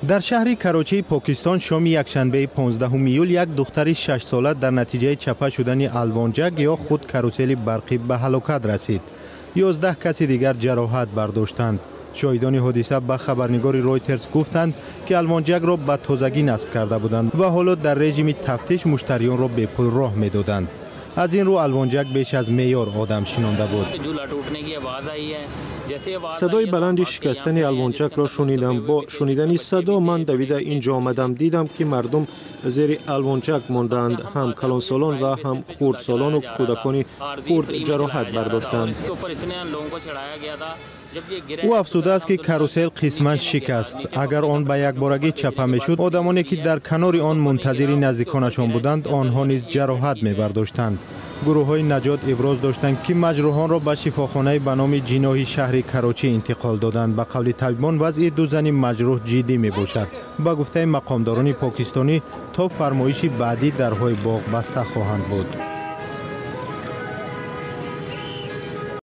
Дар шаҳри Карочии Покистон шоми якшанбеи 15 июл як духтари 6-сола дар натиҷаи чапа шудани алвонҷак ё худ карусели барқӣ ба ҳалокат расид. 11 каси дигар ҷароҳат бардоштанд. Шоҳидони ҳодиса ба хабарнигори Ройтерс гуфтанд, ки алвонҷакро ба тозагӣ насб карда буданд ва ҳоло дар режими тафтиш муштариёнро бепул роҳ медоданд. Аз ин рӯ алвонҷак беш аз меъёр одам шинонда буд. Садои баланди шикастани алвончакро шунидам. Бо шунидани садо ман давида ин ҷо омадам. Дидам, ки мардум зери алвончак мондаанд, ҳам калонсолон ва ҳам хурдсолону кӯдакони хурд ҷароҳат бардоштанд. Ӯ афзудааст, ки карусел қисман шикаст. Агар он ба якборагӣ чапа мешуд, одамоне ки дар канори он мунтазири наздиконашон буданд, онҳо низ ҷароҳат мебардоштанд. Гурӯҳҳои наҷот иброз доштанд, ки маҷрӯҳонро ба шифохонаи ба номи Ҷиноҳи шаҳри Карочӣ интиқол доданд. Ба қавли табибон, вазъи ду зани маҷрӯҳ ҷиддӣ мебошад. Ба гуфтаи мақомдорони покистонӣ, то фармоиши баъдӣ дарҳои боғ баста хоҳанд буд.